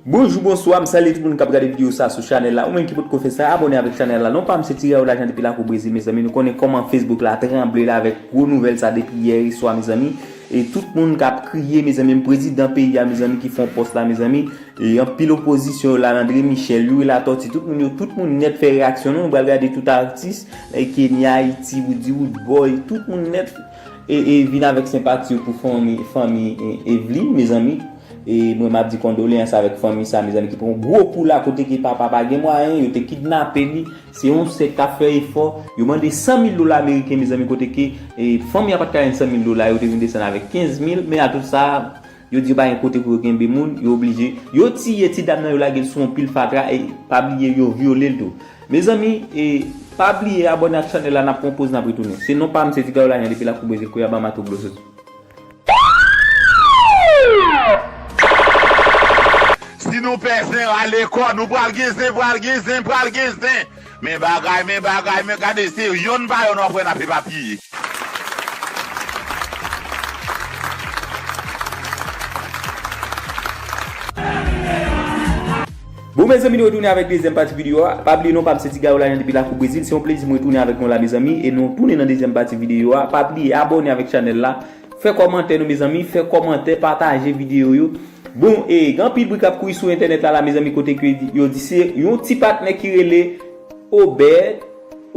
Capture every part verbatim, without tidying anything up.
Bonjou, bonswa, m salye tout moun k ap gade videyo sa sou chanèl la. Ou menm ki potko fè sa, abòne avèk chanèl la. Non pa m se Ti Gayo Lajan depi lakou Brezil, mezanmi. Nou konnen kòman Facebook la tranble la avèk gwo nouvèl sa depi yè swa, mezanmi. E tout moun k ap kriye, mezanmi, m prezidan peyi a, mezanmi, ki fè yon pòs la, mezanmi. E anpil opozisyon yo la, André Michel, Youri Latortue, tout moun yo, tout moun nèt fè reyaksyon. Nou, nou pral gade tout atis, e Kenya, Ayiti, Roody, Roodboy, tout moun nèt e, e vin avèk senpati yo pou fanmi, fanmi e, Evely, mezanmi. E mwen m ap di kondoleyans avèk fanmi sa, mezanmi, ki pran gwo kou la kote ke papa pa gen mwayen, yo te kidnape li. Se yon sè k ap fè efò. Yo mande san mil dola ameriken, mezanmi, kote ke e, fanmi a pa t ka jwenn san mil dola, yo te vin desann avèk kenz mil, men a tout sa, yo di yo pa gen kote pou yo kenbe moun, yo oblije, yo tiye ti dam nan, yo lage l sou yon pil fatra, e pa bliye, yo vyole l tou. Mezanmi, e pa bliye abòne ak chanèl la, n ap pran poz, n ap retounen. Se non pa m, se Ti Gayo Lajan depi lakou Brezil, Cuiabá, Mato Grosso. Si nou pè zen rale kò nou, pral gen zen, pral gen zen, pral gen zen. Men bagay, men bagay, men gade, se yonn pa yonn w ap wè n ap epapiye. Bon, mezanmi, nou retounen avèk dezyèm pati videyo a. Pa bliye non pa m se Ti Gayo Lajan depi lakou Brezil. Se yon plezi m retounen avèk nou la, mezanmi. E nou tounen nan dezyèm pati videyo a. Pa bliye abòne avèk chanèl la. Fè kòmantè nou, mezanmi. Fè kòmantè, pataje videyo yo. Bon, e gen anpil bri k ap kouri sou entènèt la, la, mezanmi, kote ke yo di se yon ti patnè ki rele Obed,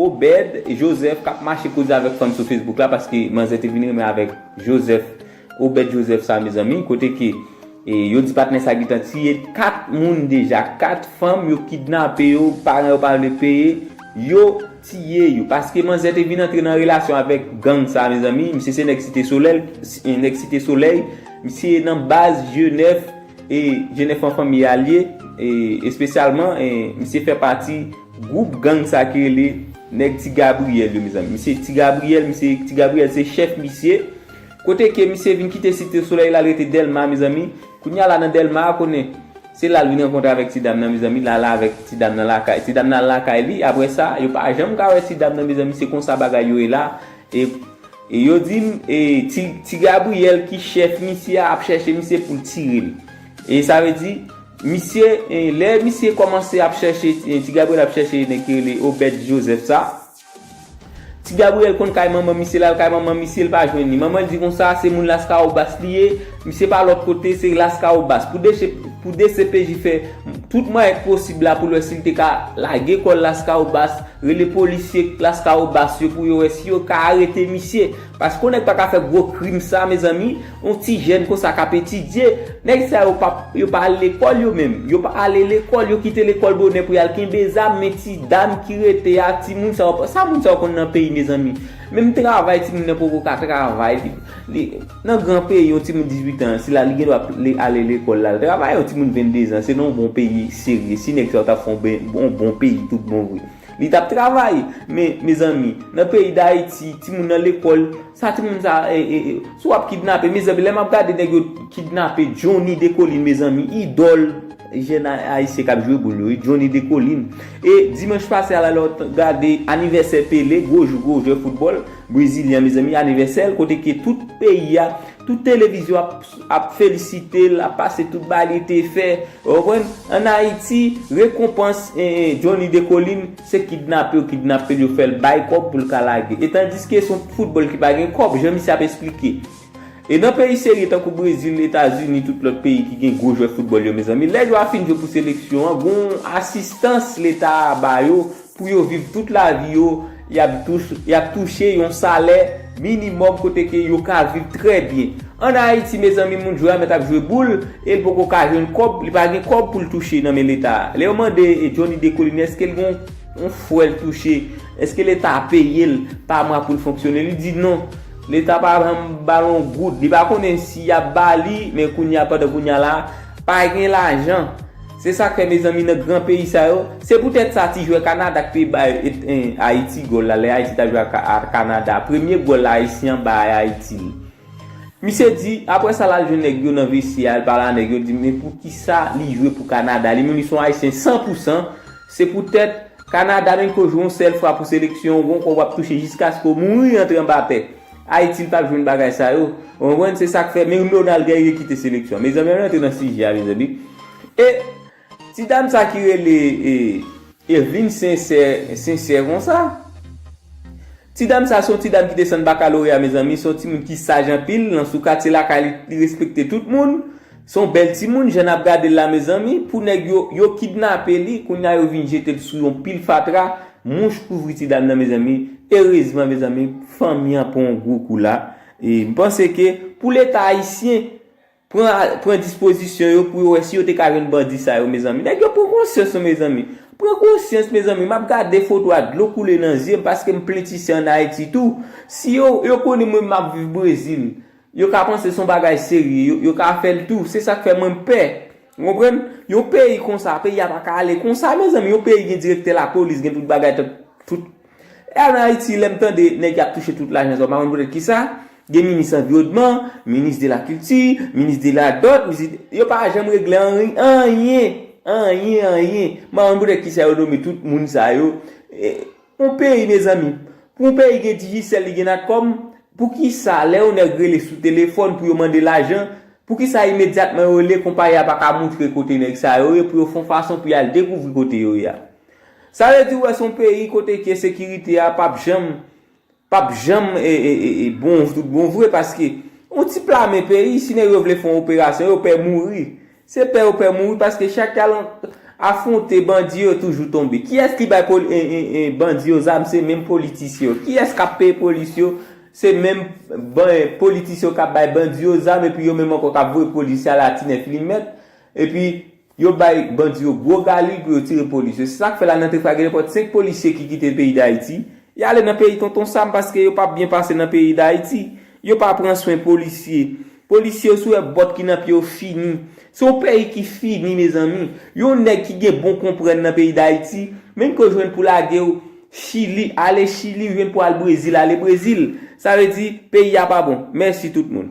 Obed Joseph k ap mache koze avèk fanm sou Facebook la, paske manzè te vin renmen avèk Joseph, Obed Joseph sa, mezanmi, kote ke e yo di patnè sa gentan tiye kat moun deja, kat fanm, yo kidnape yo, paran yo pa vle peye, yo tiye yo. Paske manzè te vin antre nan relasyon avèk gang sa, mezanmi. Misye se nèg Site Solèy, nèg Site Solèy. Misye nan baz Jenèf, e Jenèf an fanmi a l ye, e espesyalman, e misye fè pati gwoup gang sa ki rele nèg Ti Gabriyèl yo, mezanmi. Misye Ti Gabriyèl, misye Ti Gabriyèl se chèf misye. Kote ke misye vin kite Site Solèy la, l rete Dèlma, mezanmi. Kounye a la nan Dèlma a, konnen se la l vin rankontre avèk ti dam nan, mezanmi. L al avèk ti dam nan lakay, ti dam nan al lakay li. Apre sa, yo pa janm ka wè ti dam nan, mezanmi. Se konsa bagay yo ye la. E, e yo di m, e, ti, ti Gabriyèl ki chèf misye a ap chèche misye pou l tire l. E sa vle di, misye, e, lè misye kòmanse ap chèche, e, ti Gabriyèl ap chèche nèg ki rele Obed Joseph sa, Ti Gabriyèl konn kay manman misye, l al kay manman misye, l pa jwenn li. Manman l di konsa, se moun Laskawobas li ye, misye pa lòt kote, se Laskawobas. Pou D C, pou D C P J fè tout mwayen k posib la pou l wè si l te ka lage kò l Laskawobas, rele polisye Laskawobas yo pou yo wè si yo ka arete misye. Paske yon nèg pa ka fè gwo krim sa, mezanmi, yon ti jèn konsa k ap etidye. Nèg sa yo pa, yo pa al lekòl yo menm. Yo pa ale lekòl, yo kite lekòl bonè pou y al kenbe zam, men ti dam ki rete a, timoun sa yo, sa moun sa yo konn nan peyi, mezanmi. Menm travay timoun nan poko ka travay. Li, li, nan gran peyi, yon timoun dizuit an, si la, li gen dwa ale lekòl la, al travay, yon timoun venndezan, se nan yon bon peyi serye. Si nèg sa yo t ap fè yon bon, bon peyi tout bon vre, li t ap travay. Men, mezanmi, nan peyi Dayiti, timoun nan lekòl, sa timoun sa, e, e, e, si w ap kidnape, mezanmi, lè m ap gade nèg yo kidnape Johnny Descollines, mezanmi, idòl jèn a-, ayisyen k ap jwe boul yo, wi, Johnny Descollines. E dimanch pase a la, lè w t gade anivèsè Pele, gwo jou, gwo jwè foutbòl brezilyen, mezanmi, anivèsè l, kote ke tout peyi a, tout televizyon ap, ap felisite l, ap pase tout bagay li te fè. Ou konprann? Ann Ayiti, rekonpans, eh, Johnny Descollines, se kidnape yo kidnape l, yo fè l bay kòb pou l ka lage. E tandiske se yon foutbòl ki pa gen kòb, jan misye ap esplike. E nan peyi serye tankou Brezil, Etazini, tout lòt peyi ki gen gwo jwè foutbòl yo, mezanmi, lè jwè a fin jwe pou seleksyon an, gon asistans Leta a ba yo pou yo viv tout lavi yo, y ap touch-, y ap touche yon salè minimòm kote ke yo ka viv trè byen. Ann Ayiti, mezanmi, moun jwè a mèt ap jwe boul, e l poko ka jwenn kòb, li pa gen kòb pou l touche nan men Leta a. Lè yo mande, e, Johnny Descollines, èske l gon yon fwè l touche, èske Leta a peye l pa mwa pou l fonksyone? Li di non, Leta pa janm ba l yon goud. Li pa konnen si y ap ba li, men kounye a, pandan kounye a la, pa gen lajan. Se sa k fè, mezanmi, nan gran peyi sa yo, se poutèt sa ti jwè Kanada k te bay, e, e, Ayiti gòl la, lè Ayiti t ap jwe ak Ka-, ak Kanada. Premye gòl la, Ayisyen an bay Ayiti li. Misye di, apre sa, l al jwenn nèg yo nan vesye a, l pale a nèg yo, di, men poukisa li jwe pou Kanada? Li menm, li se yon Ayisyen san pou san. Se poutèt Kanada menm ko jwe yon sèl fwa pou seleksyon, w gon kòb w ap touche jiskaske w mouri antre anba tè. Ayiti, l p ap jwenn bagay sa yo. Ou konprann? Se sa k fè menm Ronald Guerrier kite seleksyon. Mezanmi, ann rantre nan sijè a, mezanmi. E ti dam sa ki rele e, Evelyn Sensè, Sensè konsa. Ti dam sa se yon ti dam ki te sann bakaloreya, mezanmi. Se yon timoun ki saj anpil. Nan sou katye lakay li, li respekte tout moun. Se yon bèl timoun, jan n ap gade l la, mezanmi. Pou nèg yo, yo kidnape li, kounye a yo vin jete l sou yon pil fatra. Mouch kouvri ti dam nan, mezanmi. Erezman, mezanmi, fanmi an pran yon gwo kou la. E m panse ke pou Leta ayisyen, pran, pran dispozisyon yo pou yo wè si yo te ka jwenn bandi sa yo, mezanmi. Nèg yo pran konsyans, non, mezanmi. Pran konsyans, mezanmi. M ap gade foto a, dlo koule nan zye m paske m plen ti sè ann Ayiti tou. Si yo, yo konnen mwen m ap viv Brezil, yo ka panse se yon bagay serye, yo, yo ka fè l tou. Se sa k fè mwen m pè. Ou konprann? Yon peyi konsa, peyi a pa ka ale konsa, mezanmi. Yon peyi gen direktè lapolis, gen tout bagay, tout, tout. E ann Ayiti, lè m tande nèg y ap touche tout lajan sa yo, m pa konn poutèt kisa. Gen minis anviwònman, minis de la kilti, minis de la dòt, minis, yo pa janm regle anyen, anyen, anyen, anyen. M pa konn poutèt kisa yo nome tout moun sa yo. E, yon peyi, mezanmi. Pou yon peyi gen Digicel, li gen Natcom, poukisa lè yon nèg rele sou telefòn pou yo mande lajan, poukisa imedyatman yo rele konpayi a pa ka moutre kote nèg sa yo ye pou yo fè yon fason pou y al dekouvri kote yo ye a? Sa vle di, ou wè, se yon peyi kote ke sekirite a p ap janm, p ap janm e, e, e, e bon, tout bon vre, paske yon ti plame peyi, si nèg yo vle fè yon operasyon, yo pè mouri. Se pè yo pè mouri, paske chak y al afwonte bandi yo toujou tonbe. Kiyès ki bay poli-, e, e, e, bandi yo zam? Se menm politisyen yo. Kiyès k ap peye polis yo? Se menm ban-, politisyen yo k ap bay bandi yo zam, epi yo menm ankò k ap voye polis yo al a ti nèf limèt. Epi yo bay bandi yo gwo gali pou yo tire polis yo. Se sa k fè la nan Trafalgar, gen nenpòt senk polisye ki kite peyi Dayiti, y ale nan peyi Tonton Sam paske yo p ap byen pase nan peyi Dayiti. Yo pa pran swen polisye. Polisye yo, si w wè bòt ki nan pye yo fini. Se yon peyi ki fini, mezanmi. Yon nèg ki gen bon konprann nan peyi Dayiti, menm ke w jwenn pou lage w Chili, ale Chili, jwenn pou al Brezil, ale Brezil. Sa vle di, peyi a pa bon. Mèsi tout moun.